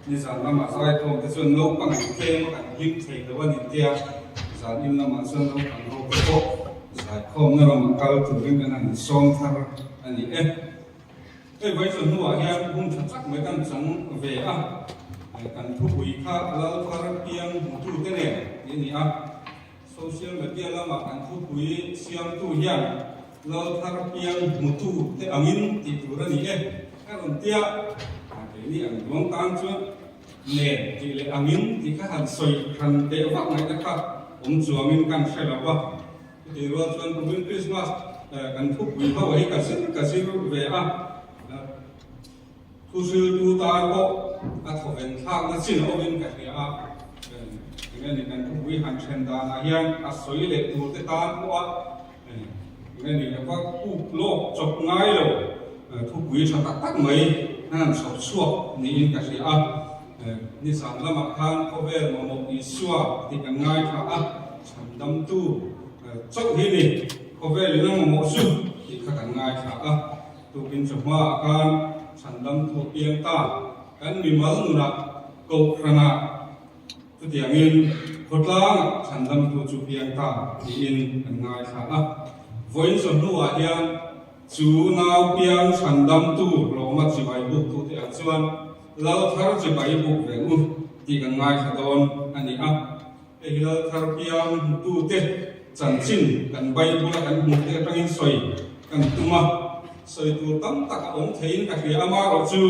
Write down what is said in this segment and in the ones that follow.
Nizan lamah zaikhawm te chuan naupang an tlem a kan hlim thei lo a ni tia zan in lamah chuan naupang ho te pawh zaikhawmna ramah kal turin kan han sawm thar a ni e. Hei vawi chu hnuah hian hun tha tak mai kan chang ve a, kan thupui kha Lal thar piang hmutute nen tih a ni a. Social media lama kan thupui siamtu hian Lal thar piang hmutu te angin tih tur a ni e a rawn ti a, keini ang duang tan chuan nen tih leh angin tih kha han sawi hran teh vak ngaihna kha awm chuangin kan hre lo va. Chutih rual chuan kumin Krismas kan thupui ho hi ka zir ka zir ve a. Thuhriltu tan pawh a thawven thlakna chin awmin ka hria a, enge ni kan thupui han then danah hian a sawi leh turte tan pawha enge ni va kuk lawk chawp ngai lo thupui tha tak tak mai an han chhawp chhuak niin ka hria a. Nizan lamah khan khawvel mamawh Isua tih kan ngaithla a, chhandamtu chauh hi ni khawvelin a mamawh chu tih kha kan ngaithla a. Tukin chawhmaah khan chhandamtu a piang ta. Kan mimal nunah Kohhranah chutiangin khawtlangah chhandamtu chu piang ta tiin kan ngaithla a. Vawiin chawhnuah hian chu nau piang chhandamtu lawma chibai buktute ah chuan Lal thar chibai buk ve u tih kan ngaithla dawn a ni a. Hei hi Lal thar piang hmutute chanchin kan Bible-a kan hmuhte atangin sawi kan tum a, sawi tur tam tak a awm theiin ka hria. Amaherawh chu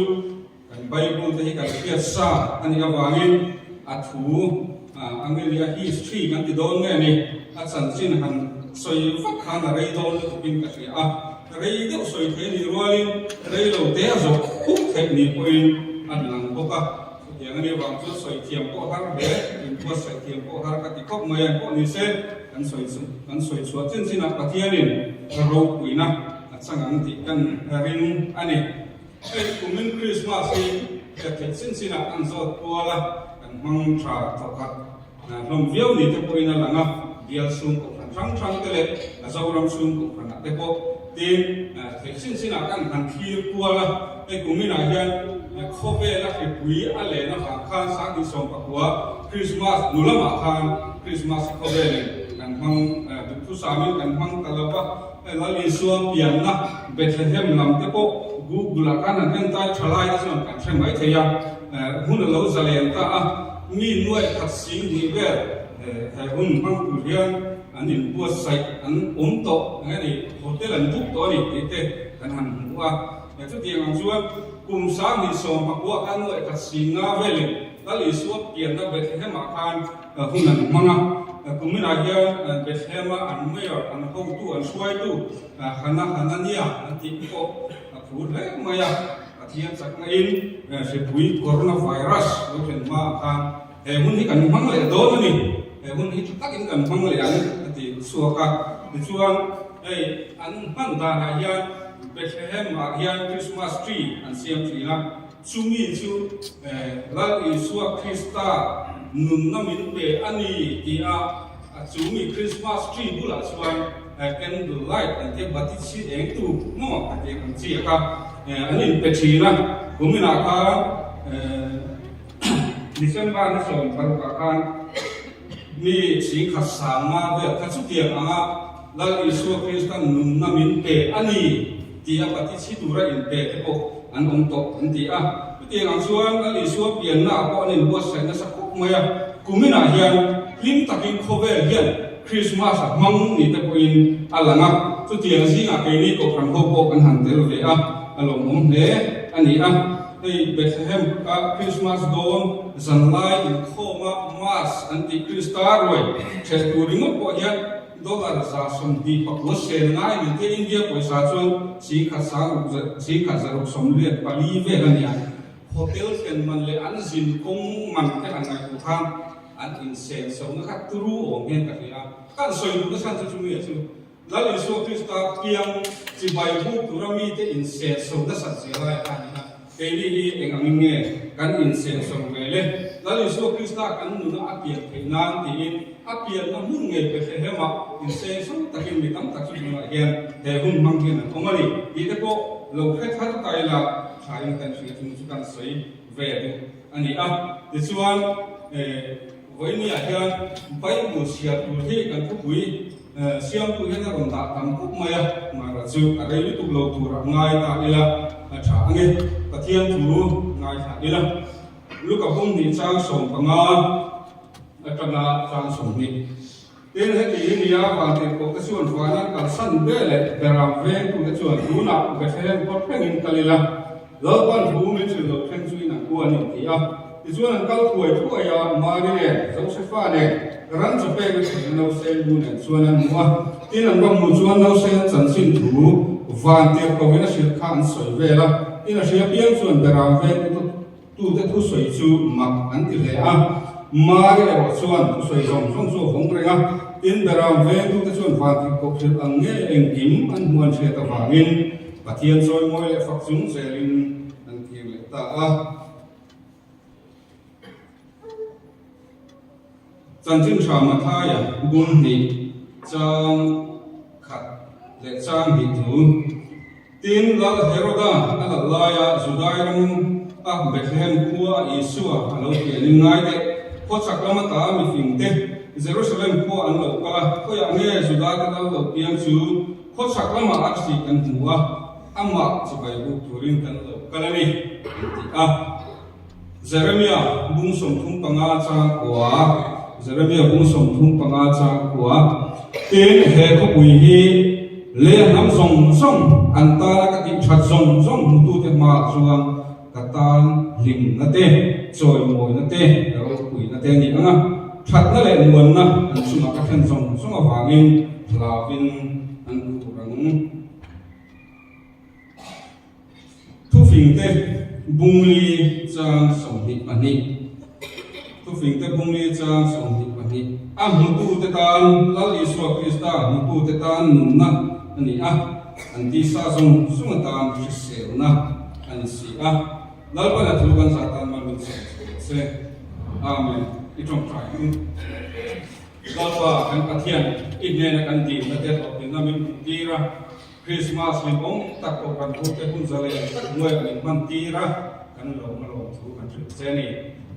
kan Bible te hi kan hriat sa a nih avangin a thu Angelia history kan ti dawn nge ni, a chanchin han sawi vak khan a rei dawn lutukin ka hria a. Rei deuh sawi thei nih rualin rei lo te a zawh khup theih ni pawhin a lang bawk a. Chutiang a nih avang chuan sawi thiam pawh har hle, inbuatsaih thiam pawh har ka ti khawp mai ang pawh ni se, kan sawi kan sawi chhuah chin chinah Pathianin ropuina a chang ang tih kan ring a ni. Hei kumin Krismas hi hriat theih chin chinah kan zawt kual a, kan hmang tha thawkhat. Hlawm viau ni te pawhin a lang a, bial chhung kohhran hrang hrang te leh a Zoram chhung kohhranah te pawh tin theih chin chinah kan han thlir kual a, hei kuminah hian khawvela hripui a len avang khan Sanghnih 19 Krismas hnu lamah khan Krismas hi khawvelin kan hmang duhthusamin kan hmang ta lo va, hei Lal Isua pianna Bethlehem lam te pawh Google ah khan han entai tha lai te chuan kan hre mai thei a. Hun a lo zalen ta a, mi nuai khat sing hnih vel he hun hmang tur hian an inbuatsaih an awm tawh eng a ni, hotel an book tawh a ni tih te kan han hmu a. Chutiang ang chuan kum 2019 khan nuai khat sing nga velin Lal Isua pianna Bethlehem-ah khan hun an hmang a. Kuminah hian Bethlehem-a an mayor, an hotu, an hruaitu Hana Hanania an tih pawh a phur hle mai a. Pathian chakna-in hripui coronavirus lo thlen hma ah khan he hun hi kan hmang leh dawn a ni, he hun hi tha takin kan hmang leh ang a ti chhuak a. Tichuan hei an hman danah hian Bethlehem ah hian Christmas tree an siam thin a, chumi chu Lal Isua Krista nunna min pe a ni tih a, chumi Christmas tree bulah chuan Candle light an tia bati chhi eng tu maw a tih ang chi a kha an in pe thin a, kuminah khan December ni 16 ah khan mi chhingkhat sangma vel kha chutiang anga Lal Isua Kristan nunna min pe a ni tih a bati chhi tura in pe te pawh an awm tawh an ti a. Chutiang ang chuan Lal Isua pianna ah pawh an inbuatsaih nasa khawp mai a, kuminah hian hlim takin khawvel hian Krismas a hmang ni te pawhin a lang a, chutiang zingah keini Kohhran ho pawh kan han tel ve a, a lawmawm hle a ni a. Hei Bethlehem a Krismas dawn zanlai inkhawma Mass an tih Krista ruai ṭheh tur ringawt pawh hian dollar 129 sen ngai ni te India pawisa chuan 16,684 vel a ni a. Hotel thlen man leh an zin kawng man te han ngaihtuah khan An insenso na kha turu awm hian ka hria a, kan sawi duhna chhan chu chumi ah chu Lal Isua Krista piang chibai buk tura mite insenso nasat zia lai a ni a, keini hi eng angin nge kan insenso ve le? Lal Isua Krista kan nuna a pian theih nan tiin a pianna hmun ngei Bethlehem-ah insenso takin mi tam tak chu tunah hian he hun hmang hian an awm a ni tih te pawh lo hre thar ta ila thain kan hria chung chu kan sawi ve duh. a ni a. Tichuan, vawinia hian Bible chhiar tur hi kan thupui siamtu hian a rawn dah tam khawp mai a, mahra chu a rei lutuk lo tur a ngai ta ila a tha ang e. Pathian thu ngaithla ila. Luka bung hnih chang 15 atanga chang 20. Tin, heti hi nia vantirhkohte chuan van an kalsan ve leh beram vengtute chuan tunah Bethlehem kawt thlengin kal ila, Lalpan thu min hrilh loh thleng chu in an u an inti a. Tichuan an kal thuai thuai a, Mari nen, Josefa nen, ran chaw pek a thlenna nausen mu nen chuan an hmu a. Tin, an va hmuh chuan nausen chanchin thu vantirhkohin a hrilh kha an sawi vel a. Tin, a hria piang chuan beram vengtute Tute thusawi chu mak an ti hle a, Mari erawh chuan thusawi zawng zawng chu a vawng reng a, tin Beram vengtute chuan vantirhkoh hrilh ang nge engkim an hmu an hriat avangin Pathian chawimawi leh fak chung zelin an kir leh ta a. Chanchin tha Mathaia bung hnih chang khat leh chang hnih thu. Tin, Lal Heroda a lal laia Judai ram a Bethlehem khua a Isua a lo pianin ngai teh, khawchhak lam ata mifing te Jerusalem khua an lo kal a, khawiah nge Judate lal lo piang chu khawchhak lamah arsi kan hmu a, amah chibai buk turin kan lo kal a ni, an ti a. Jeremia bung 35 chang kua Jeremia bung 35 chang kua Tin, he khawpui hi lei hnam zawng zawng an tana ka tih that zawng zawng hmutute hmaah chuan ka tan hlimna te, chawimawina te, ropuina te a ni ang a, thatna leh muanna an chungah ka thlen zawng zawng avangin hlauvin an khur ang. Thufingte bungli chang 22 Thufingte bungli chang 22 A hmutute tan Lal Isua Krista hmutute tan nunna a ni a, an tisa zawng zawng atan hriselna a ni si a. Lalpan a thu kan zah tan mal min sawm chho rawh se. Amen. I tawngtai ang. Lalpa kan Pathian i hnena kan dilna te hlawhtlinna min hmuh tir a. Krismas hlimawm tak pawh kan hute hun zalen tak hnuaiah min hman tir a, kan lawm a lawm thu kan hrilh che a ni.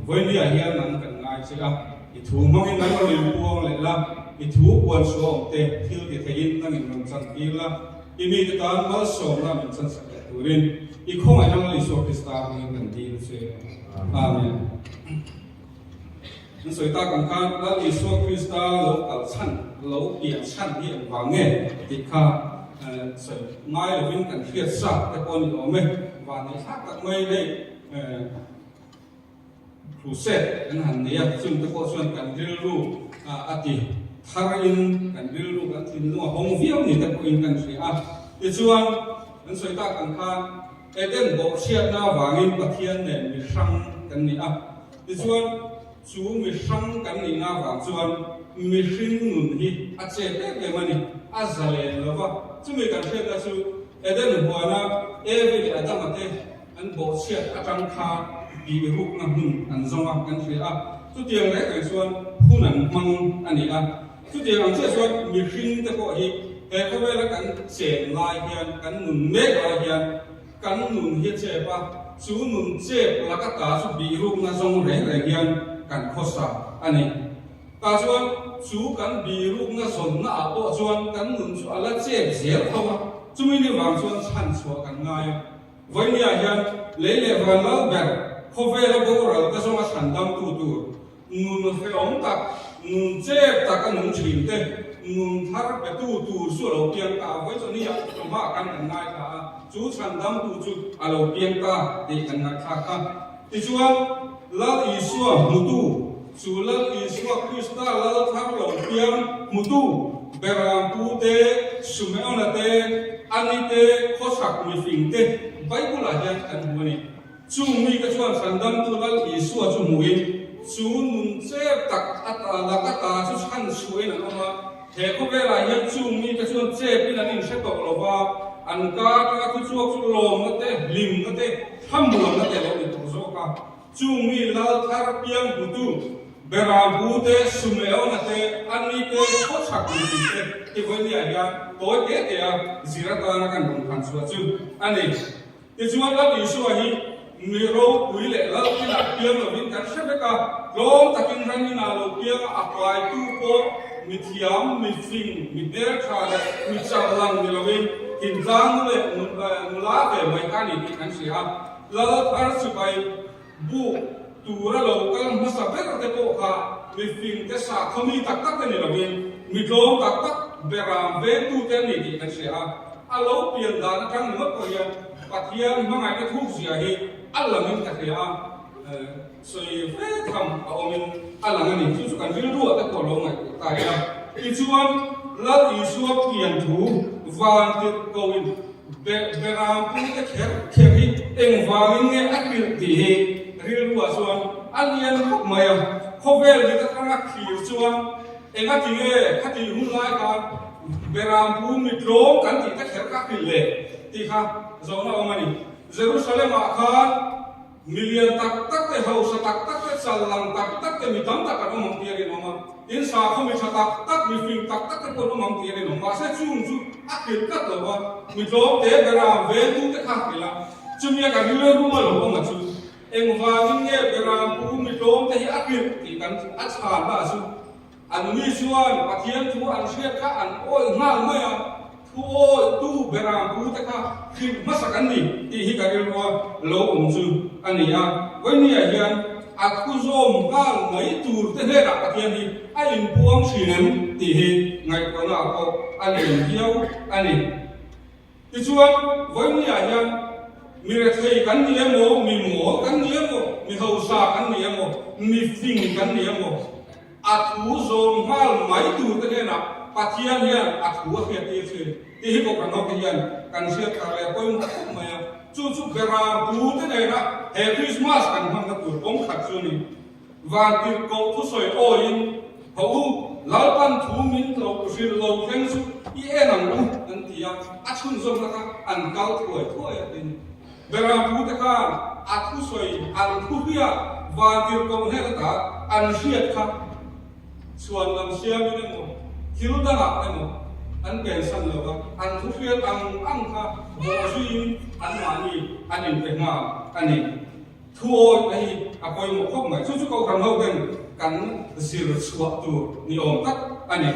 Vawinia hian nang kan ngai che a, i thu hmangin nang rawn inpuang leh la, i thu puan chhuah awm te thil ti theiin nangin rawn chan tir la, i mite tan malsawmna min chan sak leh turin i khawngaihna Lal Isua Krista hmangin kan dil che. Amen. An sawi tak ang khan Lal Isua Krista lo kal chhan, lo pian chhan hi eng vang nge tih kha sawi ngai lovin kan hriat sa te pawh a ni awm e. Vanneih thlak tak mai hei crusade kan han nei a, chung te pawh chuan kan rilru a ti tharin kan rilru kan thinlung a hawng viau ni te pawhin kan hria a. Tichuan an sawi tak ang khan Eden bawhchhiatna avangin Pathian nen mi hrang kan ni a. Tichuan, chu mi hrang kan nihna avang chuan mihring nun hi a chet em em a ni, a zalen lo va. Chumi kan hriatna chu Eden huana Evi leh Adama te an bawhchhiat atang khan bihrukna hmun an zawng a kan hria a. Chutiang reng reng chuan hun an hmang a ni a. Chutiang ang chiah chuan mihring te pawh hi he khawvela kan chen lai hian, kan nun mek lai hian, Kan nun hi a chep a, chu nun chep laka ta chu bihrukna zawng reng reng hian kan khawsa a ni. Tah chuan chu kan bihrukna zawnna ah pawh chuan kan nun chu a la chep zel tho a, chumi ni vang chuan chhan chhuah kan ngai a. Vawinia hian lei leh van lal ber khawvela boral te zawnga chhan damtu tur Nun hrehawm tak, nun chep tak a nung thin te, nun thar petu tur chu a lo piang ta a, vawi chu ni ah hma kan kan ngaithla a, chu chhan damtu chu a lo piang ta tih kan ngaihthlak a. Tichuan, Lal Isua hmutu, chu Lal Isua Krista Lal thar lo piang hmutu, Berampu te, Sumeona te, Ani te, khawchhak mifing te Bible ah hian kan hmu a ni. Chung mite chuan Chhandamtu Lal Isua chu hmuhin, chu nun chep tak ata laka ta chu chhan chhuahin an awm a. He khawvelah hian chung mite chuan chepin an inhre tawh lo va, an ka atanga thu chhuak chu lawmna te, hlimna te, thlamuanna te a lo ni tawh zawk a. Chung mi Lal thar piang hmutu, Berampu te, Sumeona te, Ani te, khawchhak mipui te hi vawinia hian tawi te tea zir atana kan rawn khan chhuah chu a ni. Tichuan Lal Isua hi Mi ropui leh lal inah piang lovin kan hre vek a, tlawm takin ran inah lo piang a, a paitu pawh mi thiam, mi fing, mi hmeltha leh mi challang ni lovin thintlang nu leh nula ve mai kha a ni tih kan hria a. Lal thar sipai buk tura lo kal hmasa ber te pawh kha mi fing te sakhaw mi tak tak te ni lovin mi tlawm tak tak beram vengtu te an ni tih kan hria a. A lo pian dan atang ringawt pawh hian Pathian hmangaihna thuk zia hi a langin ka hria a, sawi ve tham a awmin a lang a ni. Chu chu kan rilruah te pawh lo ngaihtuah ta ila. Tichuan, Lal Isua pian thu van tirh koin Beram pute kher kher hi engvangin nge a tirh tih hi rilruah chuan a lian khawp mai a. Khawvel dik atanga thlir chuan engati nge khatih hun lai khan Beram pu mitlawm kan tih te kher ka hrilh le tih kha zawhna awm a ni. Jerusalem-ah khan mi lian tak tak te, hausa tak tak te, chal lang tak tak te, mi tam tak an awm ang tih a rinawm a. Tin, sakhaw mi tha tak tak, mi fing tak tak te pawh an awm ang tih a rinawm. Mahse, chung chu a hrilh tlat lo va, mi tlawm te, Beram vengtu te kha a hrilh a. Chumi a ka rilru a lo awm a chu, engvangin nge Beram pu mi tlawm te hi a hrilh tih kan a chhanna chu Anni chuan Pathian thu an hriat kha an awih nghal mai a, thu awihtu beram pute kha hrilh hmasak an ni tih hi ka rilrua lo awm chu a ni a. Vawinia hian a thu zawm nghal mai tur te hnenah Pathian hi a inpuang thin em tih hi ngaihtuahnaah pawh a lian viau a ni. Tichuan, vawinia hian mi rethei kan ni emaw, mi mawl kan ni emaw, mi hausa kan ni emaw, mi fing kan ni emaw, a thu zawm nghal mai tur te hnenah Pathian hian a thu a hriat tir thin tih hi Kohhran ho te hian kan hriat thar leh pawimawh khawp mai a. Chu chu Beram pu te nena he Krismas kan hmanna tur kawng khat chu a ni. Vantirhkoh thusawi awiin, Ho u, Lalpan thu min lo hrilh lo thleng chu i en ang u, an ti a, a chhunzawmna kha an kal thuai thuai a tin. Beram pute khan a thusawi an thu hriat Vantirhkoh hnen ata an hriat kha chhuan lam siamin emaw, thil dangah emaw an pensan lo va, an thu hriat ang ang kha bawhzuiin anmahni an inpe nghal a ni. Thu awihna hi a pawimawh khawp mai. Chu chu Kohhran ho ten kan zir chhuah tur ni awm tak a ni.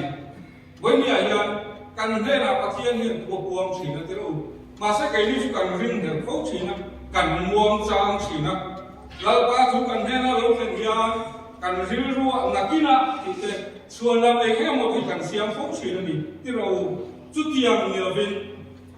Vawinia hian kan hnenah Pathian hian thu a puang thin a ti ro. Mahse keini chu kan ring hel fo thin a, kan muang chang thin a. Lalpa thu kan hnena lo thlen hian kan rilruah nakinah tih te chhuan lam eng emaw tih kan siam fo thin a ni ti ro. Chutiang ni lovin.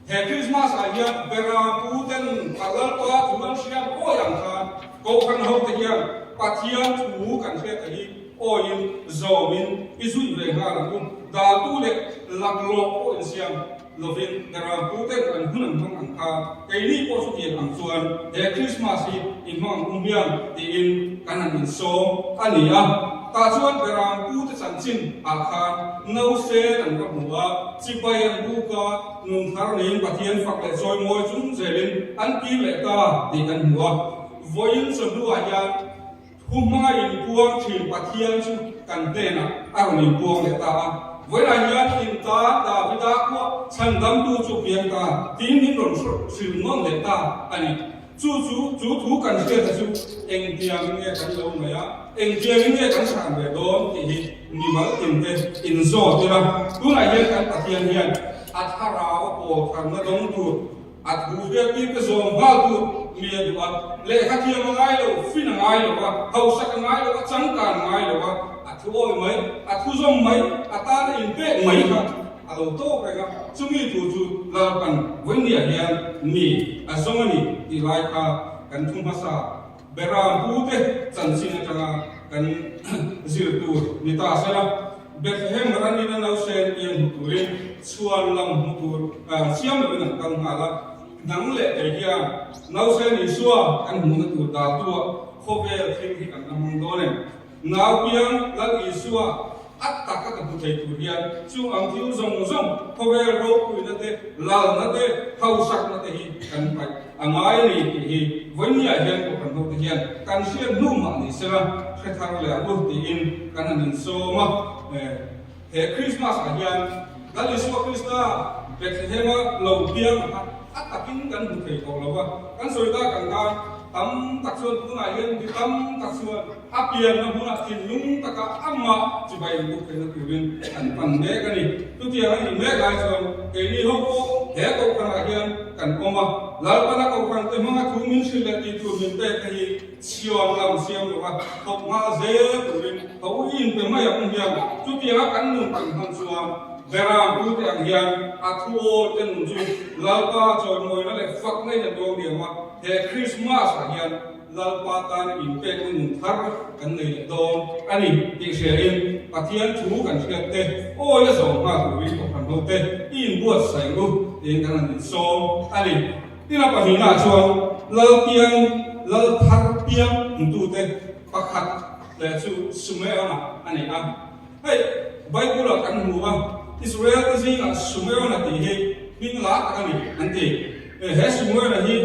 He Krismas ah hian Beram pu ten ka Lalpa thu an hriat awi ang khan Kohhran ho te hian Pathian thu kan hriat te hi awiin zawmin i zui ve nghal ang u. Daltu leh laklawh pawh insiam lovin Beram pu ten an hun an hmang ang khan keini pawh chutiang ang chuan he Krismas hi i hmang ang u hmiang tiin kan han insawm a ni a. Tah chuan Beram pu te chanchin ah khan Nausen an va hmu a, chibai an buk a, nun thar niin Pathian fak leh chawi mawi chung zelin an kir leh ta tih kan hmu a. Vawiin chawhnuah hian thu hmanga inpuang thin Pathian chu kan hnenah a rawn inpuang leh ta a. Vawiinah hian in tan Davida khuah chhandamtu chu piang ta tiin min rawn hrilh nawn leh ta a ni. Chu chu, chu thu kan hriata chu engtiangin nge kan lo ngaih a, engtiangin nge kan chhan ve dawn tih hi mimal tinte inzawt ila. Tunah hian kan Pathian hian a thlarau a pawl tharna dawng tur, a thu hriattir te zawm nghal tur mi a duh a, lehkha thiam a ngai lo, fin a ngai lo a, hausak a ngai lo a, changkan a ngai lo a, a thu awi mai, a thu zawm mai, a tana inpek mai kha A lo tawk reng a, chumi tur chu Lalpan vawinia hian mi a zawng a ni tih lai kha kan thu hmasa Beram pute chanchin atanga kan zir tur ni ta se la. Bethlehem ranin a nausen piang hmu turin chhuan lam hmu tur siam lovin an kal nghal a, nang leh kei hian nausen Isua kan hmuhna tur daltua khawvel thil hi kan la hmang dawn em? Nau piang Lal Isua a tak a ka hmu thei tur hian chung ang thil zawng zawng khawvel ropuina te, lalna te, hausakna te hi kan paih a ngai a ni tih hi vawinia hian Kohhran hote hian kan hriat hnu mah ni sela hre thar leh ang u tiin kan han insawm a. He Krismas ah hian Lal Isua Krista Bethlehem-a lo piang kha a takin kan hmu thei tawh lo va, kan sawi tak ang khan. Tam tak chuan tunah hian mi tam tak chuan a pianna hmunah thinlung taka amah chibai an buk theihna turin an pan mek a ni. Chutiang a nih mek lai chuan keini ho pawh he kohhranah hian kan awm a, Lalpana kohhrante hmanga thu min hrilh leh tih tur min pek te hi chhiar lam siam lo a, thawk nghal zel turin ka u inpe mai ang hian chutianga kan nun kan hman chuan Beram tute ang hian a thu awl te nun chu Lalpa chawimawina leh fakna in a tuang diam a, he Krismas ah hian Lalpa tana inpekna nun thar kan nei leh dawn a ni tih hria in Pathian thu kan hriat te awi a zawm nghal turin Kohhran ho te i inbuatsaih u tiin kan han insawm a ni. Tina pahnihna chuan Lal piang, Lal thar piang hmutute pakhat leh chu Sumeon-a a ni a. Hei, Bible-ah kan hmu a, Israel-te zingah Sumeon-a tih hi hming lar tak a ni, an ti. He Sumeon-a hi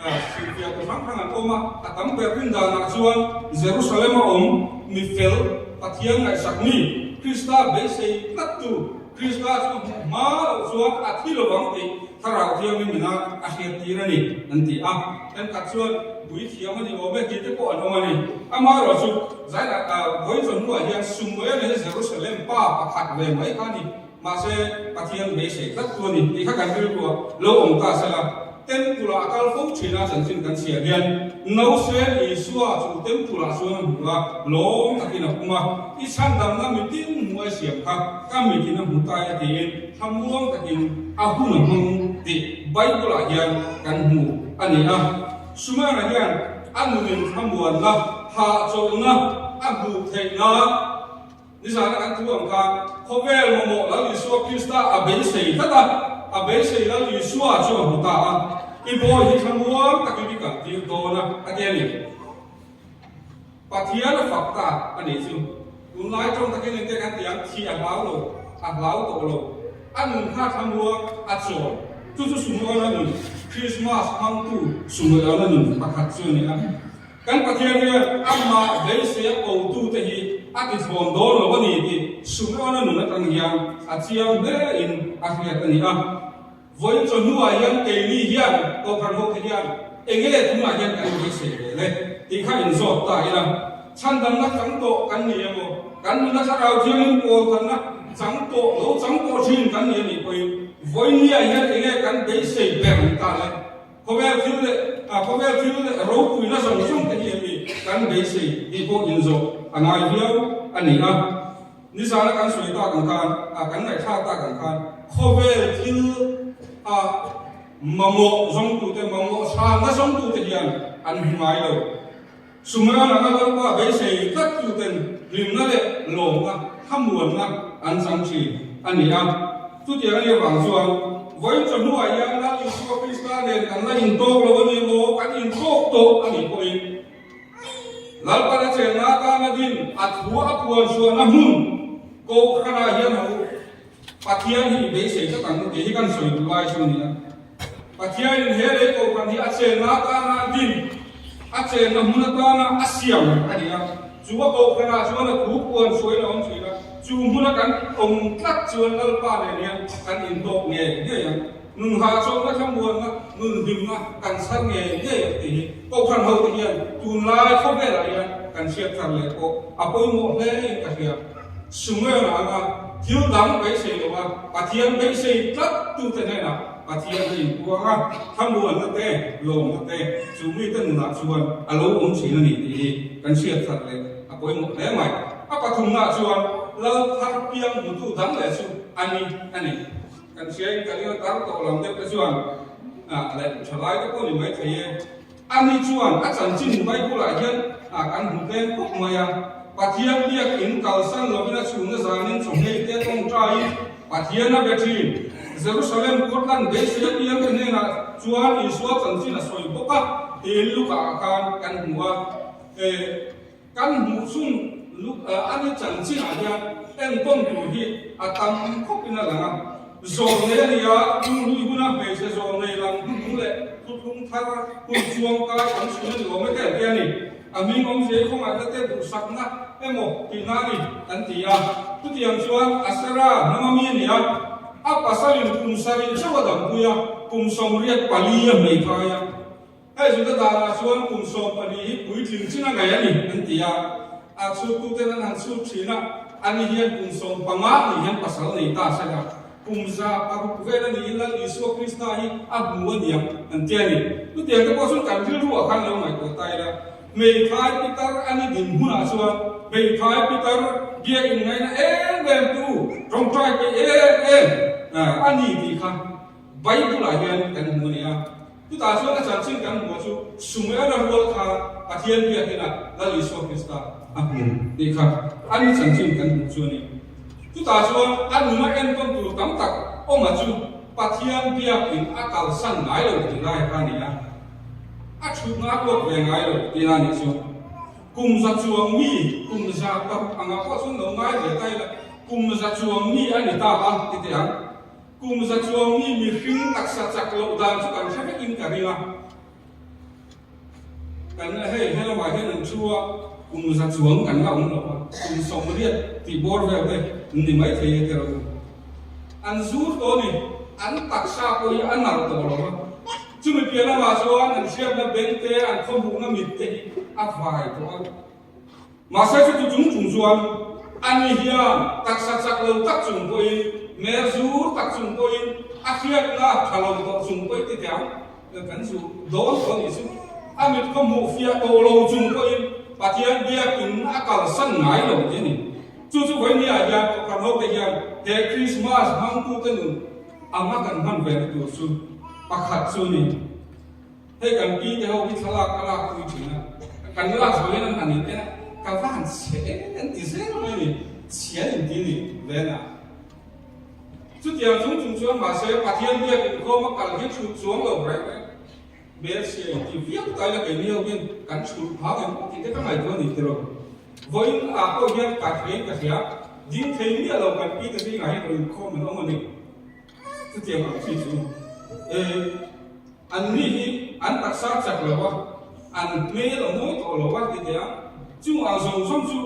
hrilhfiah tu hrang hrang an awm a, a tam ber rin danah chuan Jerusalem-a awm mi fel, Pathian ngaihsak mi, Krista beisei tlattu, Krista chu hmuh hma loh chuan a thi lo vang tih Thlarau Thianghlim ina a hriattir a ni, an ti a. Thenkhat chuan puithiam a ni awm e tih te pawh an awm a ni. Amaherawh chu, Zainah vawiin chaw hnuah hian Sumuel hi Jerusalem pa pakhat ve mai kha a ni. Mahse, Pathian beisei tlat tu a ni tih kha kan rilruah lo awm ta se la. Temple-ah a kal fo thin a, chanchin kan chhiar hian Nausên Isua chu Temple-ah chuan a hmu a, lawm takin a pum a, I chhandamna mitin hmuh a siam kha ka mitin a hmu ta e tiin thlamuang takin a hun a hmang tih Bible-ah hian kan hmu a ni a. Sumera hian a nunin thlamuanna, hahchawlhna a hmuh theih nan Nizana kan thu ang khan khawvel mamawh Lal Isua Krista a beisei tlat a, a beisei Lal Isua chu a hmu ta a, I bawi hi thlamuang takin i kaltir dawn a, a ti a ni. Pathian a fak ta a nih chu. Tunlai tawng takin engte kan ti ang, thih a hlau lo, a hlau tawh lo. A nun kha thlamuang a chawl. Chu chu Sumuana nun, Krismas hmangtu Sumuana nun pakhat chu a ni a. Kan Pathian hian amah beisei a kotute hi a tithlawn dawn lo a ni tih Sumeona nun atang hian a chiang hle in a hriat a ni a. Vawiin chaw hnuah hian keini hian Kohhran hote hian enge tunah hian kan beisei ve le tih kha inzawt ta ila, chhandamna chang tawh kan ni emaw, kan nuna thlarau thiangin pawl thanna chang tawh lo chang tawh thin kan ni a nih pawhin vawiinniah hian enge kan beisei ber ni ta le? Khawvel thil leh khawvel thil leh ropuina zawng zawng te hi em ni kan beisei tih pawh inzawh a ngai viau a ni a. Nizana kan sawi tak ang khan, kan ngaihthlak tak ang khan khawvel thil a mamawh zawngtute, mamawh chhanna zawngtute hian an hmu ngai lo. Sumra laka Lalpa beisei tlat tuten hlimna leh lawmna, thlamuanna an chang thin a ni a. Chutiang a nih avang chuan vawiin chawhnuah hian Lal Isua Krista nen kan la intawk lo a ni maw, kan intawk tawh a nih pawhin Lalpan a chenna atana din a thu a puan chhuahna hmun Kohhranah hian ho Pathian hi i beisei tlat ang tih hi kan sawi duh lai chu a ni a. Pathianin he lei kohhran hi a chenna atana a din, a chenna hmun atana a siam a ni a. Chu a kohhranah chuan a thu puan suain a awm thin a, chu hmuna kan awm tlat chuan Lalpa nen hian kan intawk ngei ngei ang. Nun hahchawlhna thlamuanna, nun hlimna kan chhar ngei ngei ang tih hi kohhran hote hian tunlai khawvelah hian kan hriat thar leh pawh a pawimawh hle in ka hria. Sumuel anga thil dang beisei lo a, Pathian beisei tlat tute hnenah Pathian a inpuang a, thlamuanna te, lawmna te chu mite nunah chuan a lo awm thin a ni tih hi kan hriat that leh a pawimawh hle mai. A pathumnaah chuan Lal thar piang hmutu dang leh chu a ni a ni. Kan hriain ka ring a tar tawh lam deuh te chuan leh thalai te pawh ni maithei e. Ani chuan a chanchin Bible-ah hian kan hmu tlem khawp mai a, Pathian biak in kalsan lovin a chhunna zanin chawhmei te tawngtaiin Pathian a be thin. Jerusalem kawtlan beisei apiangte hnenah chuan Isua chanchin a sawi bawk a tiin Luka-ah khan kan hmu a. Kan hmuh chhung a ni chanchinah hian entawn tur hi a tam khawpin a lang a. Zawlnei a ni a, Tlunghlui huna hmeichhe zawlnei lam hnuhnung leh thuthlung thar hun chuang kai an chhun a ni awm e te an ti a ni. A hming awmzia i khawngaihna te duhsakna emaw tihna a ni an ti a. Chutiang chuan Asera hnama mi a ni a, a pasalin kum sarih chauh a dampui a, kum 84 a hmeithai a. Hei Juda danah chuan kum 14 hi puitling chin a ngaih a ni an ti a, a chhuttu ten an han chhut thin a, ani hian kum 15 ni hian pasal nei ta se la, kum 600 vel a niin Lal Isua Krista hi a hmu a niang an ti a ni. Chutiang te pawh chuan kan rilruah khan lo ngaihtuah ta ila, hmeithai pitar a ni din hmunah chuan hmeithai pitar biak inngaihna em em tu, tawngtai peih em em a ni tih kha Bible-ah hian kan hmu a ni a. Chutah chuan a chanchin kan hmuh chu Sumeona rual kha Pathian biakinah Lal Isua Krista a hmu tih kha a ni chanchin kan hmuh chu a ni. Chutah chuan a nuna entawn tur tam tak awma chu Pathian biakin a kalsan ngai lo tih lai kha a ni a, a thutna a ruat ve ngai lo tihna a nih chu. Kum za chuang mi, kum 600 anga pawh chuan lo ngai ve ta ila, kum za chuang mi a ni ta a ti teh ang. Kum za chuang mi mihring taksa chak loh dan chu kan hre vekin ka ring a. Kan hei he lamah hian an thu a, kum za chuang kan la awm lo a, kum 80 tih bawr vel te ni mai thei e tiraw u. An zur tawh a ni, an taksa pawh hi a nalh tawh lo a. Chumi piah lamah chuan an hriatna beng te, an khawhmuhna mit te hi a vai tawh a. Mahse chuti chung chung chuan ani hian taksa chak lo tak chung pawhin, hmel zur tak chung pawhin, a hriatna tha lo tawh chung pawhin ti teh ang, kan zu dawn tawh a nih chu. A mit khaw hmuh fiah tawh lo chung pawhin Pathian biakin a kalsan ngai lo tih a ni. Chu chu vawinia hian Kohhran hote hian he Krismas hmangtute nun anga kan hman ve na tur chu pakhat chu a ni. Hei kan pi te ho hi thlalak a lak pui thin a, kan lak zawh hian an han in en a, ka va han chhe em an ti zel mai a ni, chhian in ti ni ven a. Chutiang chung chung chuan mahse Pathian biak inkhawm a kal hi chhut chuang lo reng reng. Hmelchhia in ti viau ta ila keini ho hian kan chhut phang em tih te ka ngaihtuah a ni tiraw. Vawiin ah pawh hian ka hriain ka hria, ding thei miah lo kan pi te zingah hian rawn inkhawm an awm a ni. Chutiang ang chi chu e an ni hi an taksa chak lo a, an hmel a mawi tawh lo a ti teh a, chung ang zawng zawng chu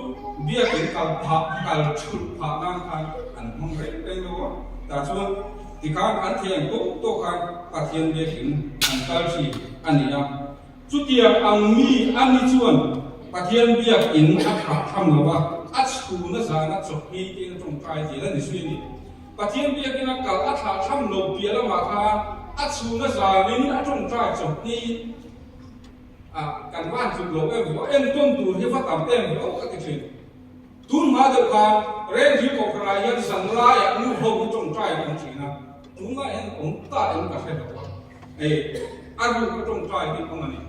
biakin kal phah kal thulh phah nan khan an hmang reng reng lo a, tah chuan tikhan an thei ang tawk tawk khan Pathian biakin an kal thin a ni a. Chutiang ang mi a ni chuan Pathian biakin a thlah tham lo a, a chhuna zana chawhni tiin a tawngtai zel a ni zui a ni. Pathian biakin a kal a thlah tham lo piah lamah khan a chhuna zanin a tawngtai chawhni a kan van tluk lo em vawh entawn tur hi va tam em vawh ka ti thin. Tun hma deuh khan Renghil Kohhranah hian zan laiah nu ho hi tawngtai an awm thin a, tunah hian awm ta em ka hre lo a. Hei a ruk a tawngtai hi awm a ni.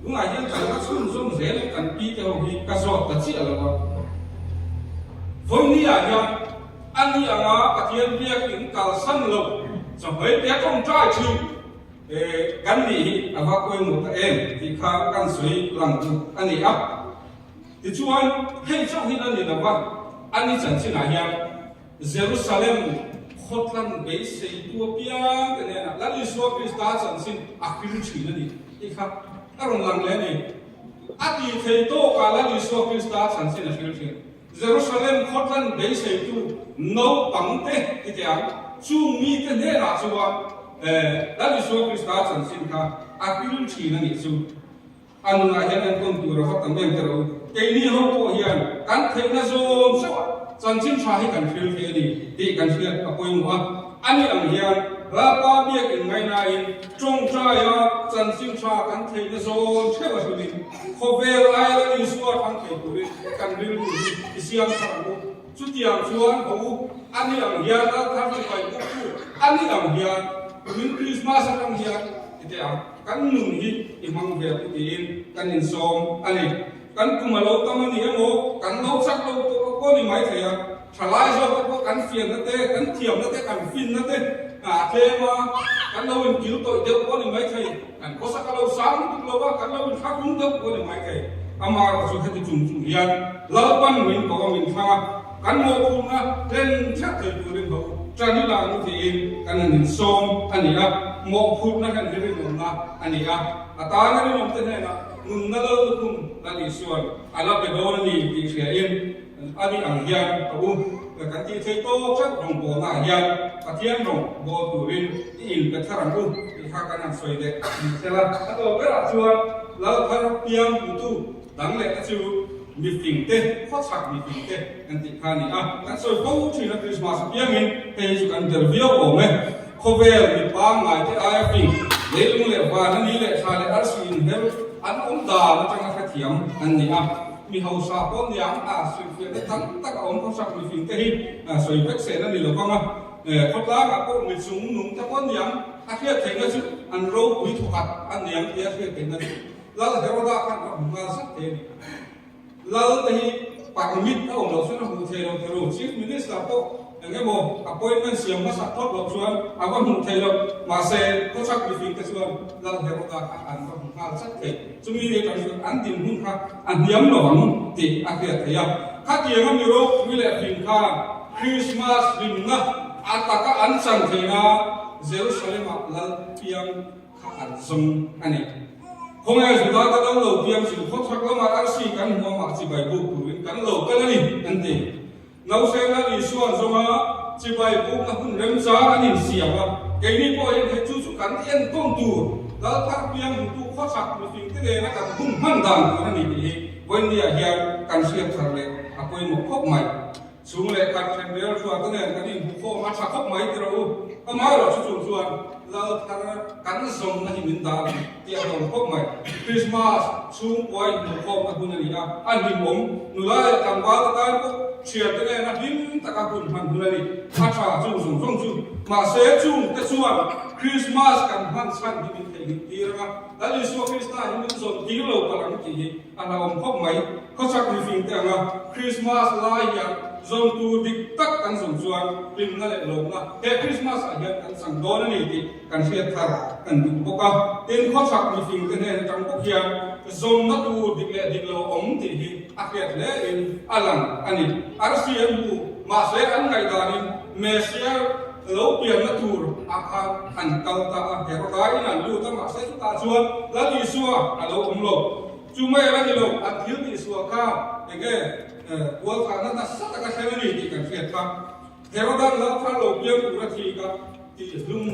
Tunah hian kan la chhunzawm zel kan pi te ho hi ka zawt ta chiah lo a. Vawinia hian a ni anga Pathian biakin kalsan lo chawhmei te a tawngtai thin kan nih hi a va pawimawh ta em tih kha kan sawi lang chu a ni a. Tichuan hei chauh hi la ni lo va, a ni chanchinah hian Jerusalem khawtlan beiseitu apiang te hnenah Lal Isua Krista chanchin a hril thin a ni tih kha a rawn lang leh a ni. A ti thei tawkah Lal Isua Krista chanchin a hril thin. Jerusalem khawtlan beiseitu naupang te ti teh ang, chung mite hnenah chuan Lal Isua Krista chanchin kha a hril thin a nih chu. A nunah hian enkawn tur a va tam em teh rawh u. Keini ho pawh hian kan theihna zawng chauh a chanchin tha hi kan hril thei a ni tih kan hriat a pawimawh a. A ni ang hian Lalpa biakin ngaihnain tawngtaia chanchin tha kan theihna zawng theuh a hrilhin khawvel aia Lal Isua thang thei turin kan rilru hi i siam thar ang u. Chutiang chuan ho u, a ni ang hian Lal thar sipai buktu a ni ang hian kumin Krismas atang hian i teh ang. Kan nun hi i hmang ve ang tiin kan insawm a ni. Kan kum a lo tam a ni emaw, kan lo chak lo pawh pawh a ni maithei a, thalai zawk te pawh kan fianna te, kan thiamna te, kan finna te a tlem a, kan lo inkil tawih deuh pawh a ni maithei, kan khawsak a lo sang lutuk lo a, kan lo inthlahrung deuh pawh a ni maithei. Amaherawhchu chu heti chung chung hian Lalpan min ko a min thlang a, kan mawhphurhna hlen theuh thei turin ho tan i lang tiin kan han insawm a ni a, mawhphurhna hian hi rinawmna a ni a, a tana rinawmte hnenah nunna lal lukhum Lal Isuan a la pe dawn a ni tih hriain a ni ang hian ka u. Kan tih theih tawk tlat rawngbawlna ah hian Pathian rawng bawl turin i inpe thar ang u tih kha kan han sawi leh ni thel a. A tawp berah chuan Lal thar piang hmutu dang leh te chu mifing te, khawchhak mifing te kan tih kha a ni a. Kan sawi fo thin a Krismas apiangin hei hi chu kan ber viau awm e. Khawvel mi pangngai te aia fing, leilung leh van a ni leh thla leh arsi inher an awm dan atanga hrethiam an ni a. Mi hausa pawh niang a sawifiahna tam tak a awm khawsak mifing te hi sawi vek sen a ni lo vang a, khawtlangah pawh mi chung nung te pawh niang a hriat theihna chu an ropui thawkhat a niang tia hriat theihna chu Lal Heroda khan a hmu nghal zat thei a ni. Lal te hi permit a awm loh chuan a hmuh thei lo theru, Chief Minister pawh eng emaw appointment siam hmasak phawt loh chuan a va hmuh thei lo, mahse khawchhak mifing te chuan Lal Heroda kha an va hmu nghal zat thei. Chumi ni atang chuan an dinhmun kha a hniam lo ang tih a hriat theih a. Khatianga mi ropui leh fing khan Krismas hlimna a taka an chan theih nan Jerusalem-ah Lal piang kha an zawng a ni. Khawnge Juda ka lo lo piang chu khawchhak lamah arsi kan hmuamah chibai buk turin kan lo kal a ni, an ti. Nausena Isua'n zawnga chibai bukna hun remchang an insiam a, keini pawh hian hei chu chu kan entawn tur Lal thar piang hmutu khawchhak mifingte nena kan hun hman dan tur a ni tih hi vawinia hian kan hriat thar leh a pawimawh khawp mai. Chhung leh khat then rel hruate nen kan inhmukhawm a tha khawp mai ti rawh u. Amaherawh chu chung chuan Lal thar kan zawmna hi min dah ang tih a hlawm khawp mai. Krismas chhungkua inhmuhkhawmna hun a ni a, a hlimawm. Nula leh tlangval te tan pawh thiante nena hlim taka hun hman hun a ni. A tha chung zawng zawng chu. Mahse chung te chuan Krismas kan hman chhan hi min theihnghilh tir ang a, Lal Isua Krista hi min zawm tir lo palh ang tih hi a hlauhawm khawp mai. Khawchhak mifing te anga Krismas lai hian zawm tur dik tak kan zawm chuan hlimna leh lawmna he Krismas ah hian kan chang dawn a ni tih kan hriat thar kan duh bawk a. Tin, khawchhak mifing te hnen atang bawk hian zawmna tur dik leh dik lo awm tih hi a hriat hle in a lang a ni. Arsi an hmu, mahse an ngaihdanin Messiah lo pianna tur ah khan an kal ta a, Heroda-in an lut a, mahse chutah chuan Lal Isua a lo awm lo. Chu mai a la ni lo, an thil tih sual kha enge kualkhahna nasa taka thleng a ni tih kan hriat kha. Herodan lal thar lo piang tura thi kha tih hlum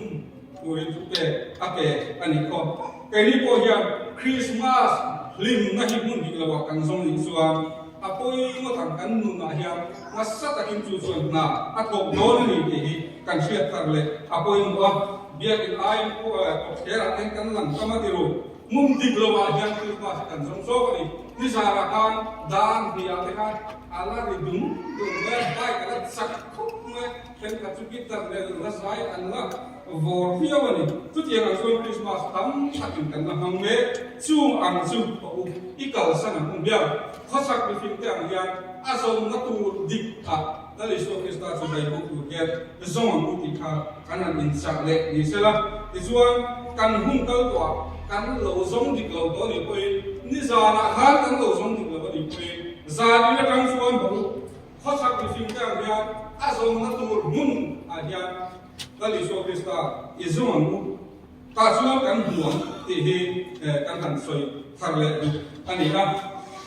turin chu pek a pe a nih khaw. Keini pawh hian Krismas hlimna hi hmun dik loah kan zawng nih chuan a pawi ngawt ang kan nunah hian nasa takin chu chuan hna a thawk dawn a ni tih hi kan hriat thar leh a pawimawh a. Biakin aiin kawtthlerah te kan lang tam a ti ru. Hmun dik lo ah hian Christmas hi kan zawng zawk a ni. Nizarah khan dan hnih ah te khan a la ri dum dum mai a, bike a la chak khawp mai a, thenkhat chu guitar leh la zai an la vawr viau a ni. Chutiang ang chuan Christmas tam takin kan la hmang mek. Chung ang chu ka u i kalsan ang u biak. Khawchhak mifing te ang hian a zawmna tur dik ah Lal Isua Krista chu dai bawk tur hian zawng ang u tih kha kan han inchah leh ni sela. Tichuan, kan hun kal tawh ah kan lo zawng dik lo tawh a nih pawhin, nizanah khan kan lo zawng dik lo a nih pawhin, zan in atang chuan hmu khawchhak mifing te ang hian a zawmna tur hmun ah hian Lal Isua Krista i zawng ang u. Tah chuan kan hmu ang tih hi kan han sawi thar leh duh a ni a.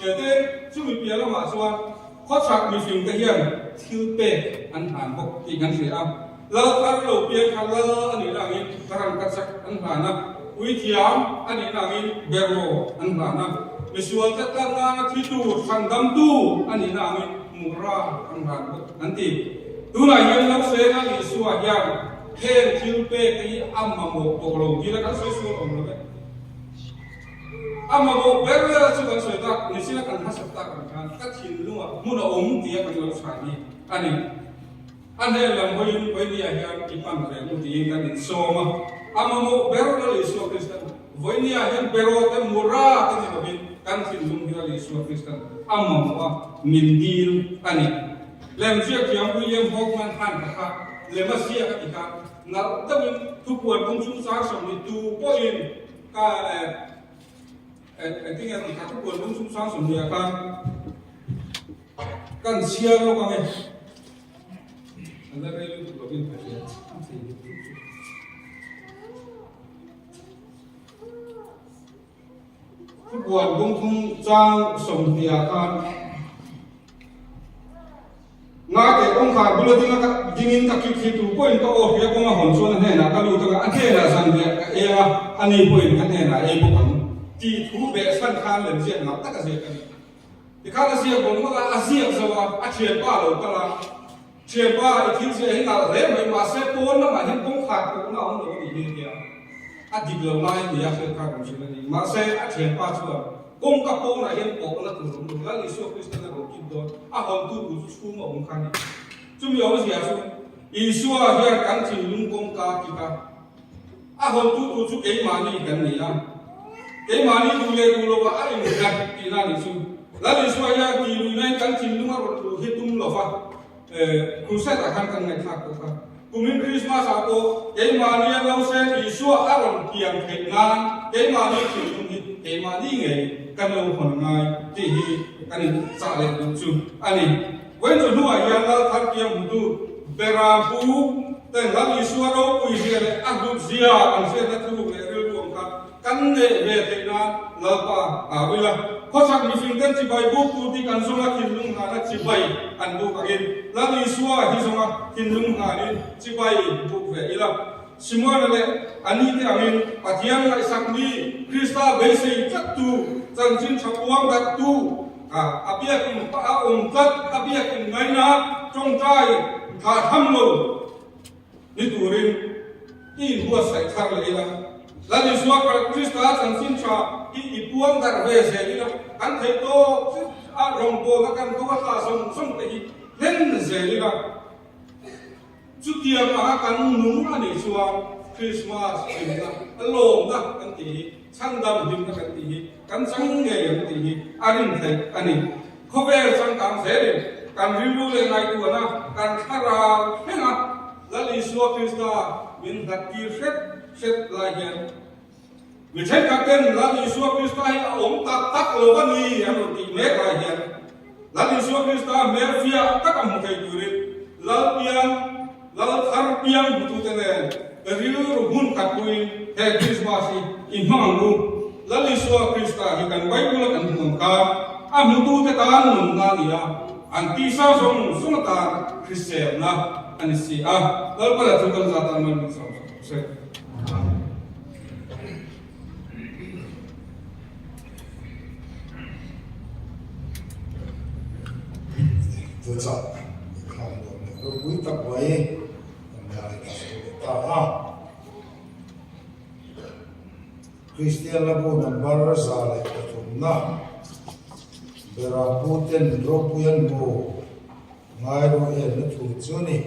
Tin, chumi piah lamah chuan khawchhak mifing te hian thil pek an hlan bawk tih kan hria a. Lal thar lo piang kha lal a nih na angin rangkachak an hlan a, puithiam a nih na angin beraw an hlan a, misual te tlar nana thi tur chhandamtu a nih na angin mura an hlan bawk an ti. Tunah hian Losena Isua hian Heng thil pek te hi a mamawh tawh lo tih la kan sawi sual awm lo e. A mamawh ber vel chu kan sawi tak nichin a kan hmasak tak ang khan ka thinlungah hmun a awm tia kan lo chhan hi a ni. A hnen lam hawiin Vawinia hian i pan ve mu tiin kan insawm a. A mamawh ber Lal Isua Kristan Vawinia hian beraw te mura te ni lovin kan thinlung hi Lal Isua Kristan a mamawh a min dil a ni. Lemziak thiam William Hoffman khan ka kha lem a ziak a ti kha nalh deuhin thupuan kawng chung chang 20 tu pawhin ka engtin nge a ti kha thupuan kawng chung chang 20 ah khan kan chhiar lawk ang e. An la rei lutuk lovin ka hria. Thupuan kawngthum chang 20 ah khan Ngaite kawngkhar. Kawngkhar bula ding a ka dingin ka kik hi tu pawhin ka aw hria kawng a hawn chuan a hnenah ka lut anga a hnenah zanriah ka ei anga a ni pawhin ka hnenah ei bawk ang tih thu behchhan khan lemziak nalh tak a ziak a ni. Tikhan a ziak mawlh mawlh a, a ziak zo a, a thianpa a lo kal a, Thianpa, i thil ziah hi nalh hle mai, mahse pawn lamah hian kawngkhar pawhna a awm lo a nih hi a ti a. A dik lo lai a ni a, hriat kha kan hrilh a ni. Mahse a thianpa chuan kawngka pawnah hian pawhna tur awm lo, Lal Isua Kristan a rawn kip dawn, a hawntu tur chu chhung a awm kha a ni. Chumi awmzia chu Isua hian kan thinlung kawngka kip a, A hawntu tur chu keimahni kan ni a, keimahni duh leh duh lovah a innghat tihna a nih chu. Lal Isua hian tih luihnain kan thinlung a rawn luh hi tum lova, crusade ah khan kan ngaihthlak tawh kha. Kumin Christmas ah pawh keimahni a nausen Isua a rawn pian theih nan keimahni thinlung hi keimahni ngei kan lo hawn ngai tih hi kan inchah leh duh chu a ni. Vawiin chu hnuah hian Lal thar piang hmutu Bera pu ten Lal Isua ropui zia leh a hlut zia an hriatna thuruk leh rilru ang kha kan neih ve theih nan Lalpa a ui a. Khawchhak mihring ten chibai buk tur tih kan zawnga thinlung hlana chibai an buk angin Lal Isua hi zawnga thinlung hlanin chibai buk ve ila. Simona leh a nite angin Pathian ngaihsak mi Krista beisei tlattu, chanchin tha puang darhtu, A biakin a awm tlat, a biakin ngaina tawngtai thlah tham lo ni turin i inbuatsaih thar leh ila. Lal Isua Krista chanchin tha hi i puang darh ve zel ila, kan theih tawk zet a rawngbawlna kan ko a tla zawng zawng te hi hlen zel ila. Chutiang anga kan nung a nih chuan Krismas hlimna, lawmna kan tih hi, chhandam hlimna kan tih hi, kan chang ngei ang tih hi a rin theih a ni. Khawvel changkang zelin kan rilru leh ngaihtuahna kan thlarau thleng a, Lal Isua Krista min hlat tir hret hret lai hian mi thenkhat ten Lal Isua Krista hi a awm tak tak lo a ni an rawn tih mek lai hian Lal Isua Krista hmel fiah tak a hmu thei turin Lal piang, Lal thar piang hmutute nen rilru hmun khat puiin he Krismas hi i hmang ang u. Lal Isua Krista hi kan Bible a kan hmu ang khan a hmutute tan nunna a ni a, an tisa zawng zawng atan hriselna a ni si a. Lalpa chu kan zat tan mal min sawm sak rawh se. Thuchah inkhawm nuam leh ropui tak mai kan ngaithla chho leh ta a. Kristian Labu number 103 na Berapu ten ropui an hmu ngai rawh enna thu chu ni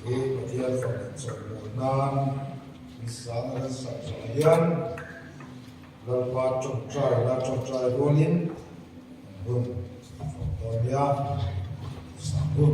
tih hi Pathian fak leh chawhmawh nan Ni sang a kan sak zawh hian Lalpa tawngtai la tawngtai rualin kan hun kan fawm dawn nia sang hun.